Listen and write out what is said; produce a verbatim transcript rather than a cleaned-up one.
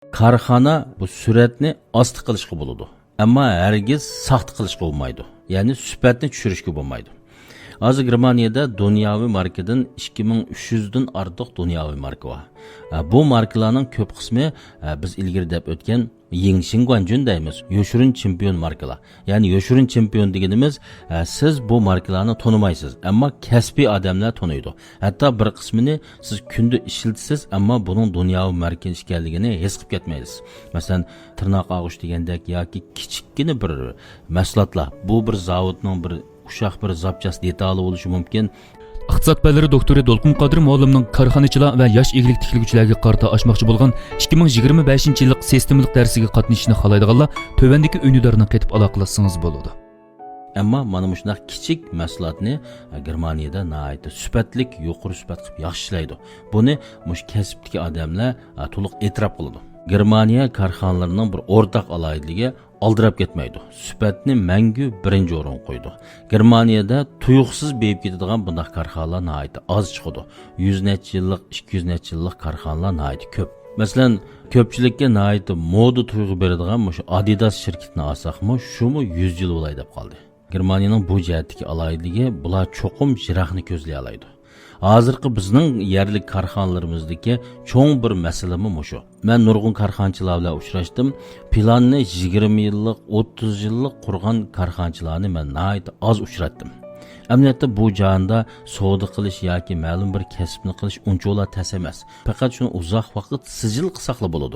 كارخانا بۇ سۈرئەتنى ئاستا قىلىشقا بولىدۇ، ئەمما ھەرگىز ساختا قىلىشقا بولمايدۇ، يەنى سۈپەتنى چۈشۈرۈشكە بولمايدۇ. ھازىر گېرمانىيەدە دۇنياۋى ماركىدىن ئىككى مىڭ ئۈچ يۈزدىن ئارتۇق دۇنياۋى ماركا بار. ھە، بۇ ماركىلارنىڭ كۆپ قىسمى، ھە، بىز ئىلگىرى دەپ ئۆتكەن يىڭشىڭ گۇەنجۈن دەيمىز، يوشۇرۇن چېمپىيون ماركىلار. يەنى يوشۇرۇن چېمپىيون دېگىنىمىز، ھە، سىز بۇ ماركىلارنى تونۇمايسىز، ئەمما كەسپىي ئادەملەر تونۇيدۇ. ھەتتا بىر قىسمىنى سىز كۈندە ئىشلىتىسىز، ئەمما بۇنىڭ دۇنياۋى ماركا ئىكەنلىكىنى ھېس قىلىپ كەتمەيسىز. مەسىلەن، تىرناق ئاغۇش دېگەندەك ياكى كىچىككىنە بىر مەھسۇلاتلار. بۇ بىر زاۋۇتنىڭ بىر ئۇششاق بىر زاپچاس دېتالى بولۇشى مۇمكىن. ئىقتىساد پەنلىرى دوكتورى دولقۇن قادىر مۇئەللىمنىڭ كارخانىچىلار ۋە ياش ئىگىلىك تىكلىگۈچىلەرگە قارىتا ئاچماقچى بولغان ئىككى مىڭ يىگىرمە بەشىنچى يىللىق سىستېمىلىق دەرسىگە قاتنىشىشنى خالايدىغانلار تۆۋەندىكى ئۈندىدارنى قېتىپ ئالاقىلەشسىڭىز بولىدۇ. ئەمما مانا مۇشۇنداق كىچىك مەھسۇلاتنى، ئە، گېرمانىيەدە ناھايىتى سۈپەتلىك، يۇقىرى سۈپەت قىلىپ ياخشى ئىشلەيدۇ. بۇنى مۇشۇ كەسىپتىكى ئادەملەر، ئە، تولۇق ئېتىراپ قىلىدۇ. گېرمانىيە كارخانىلىرىنىڭ بىر ئورتاق ئالاھىدىلىكى، ئالدىراپ كەتمەيدۇ. سۈپەتنى مەڭگۈ بىرىنچى ئورۇنغا قويىدۇ. گېرمانىيەدە تۇيۇقسىز بېيىپ كېتىدىغان بۇنداق كارخانىلار ناھايىتى ئاز چىقىدۇ. يۈز نەچچە يىللىق، ئىككى يۈز نەچچە يىللىق كارخانىلار ناھايىتى كۆپ. مەسىلەن، كۆپچىلىككە ناھايىتى مودا تۇيغۇ بېرىدىغان مۇشۇ ئادىداس شىركىتىنى ئالساقمۇ، شۇمۇ يۈز يىل بولاي دەپ قالدى. گېرمانىيەنىڭ بۇ جەھەتتىكى ئالاھىدىلىكى، بۇلار چوقۇم يىراقنى كۆزلىيەلەيدۇ. ھازىرقى بىزنىڭ يەرلىك كارخانىلىرىمىزدىكى چوڭ بىر مەسىلىمۇ مۇشۇ. مەن نۇرغۇن كارخانىچىلار بىلەن ئۇچراشتىم. پىلاننى يىگىرمە يىللىق، ئوتتۇز يىللىق قۇرغان كارخانىچىلارنى مەن ناھايىتى ئاز ئۇچراتتىم. ئەمەلىيەتتە بۇ جاھاندا سودا قىلىش ياكى مەلۇم بىر كەسىپنى قىلىش ئۇنچىۋالا تەس ئەمەس. پەقەت شۇنى ئۇزاق ۋاقىت سىجىل قىلساقلا بولىدۇ.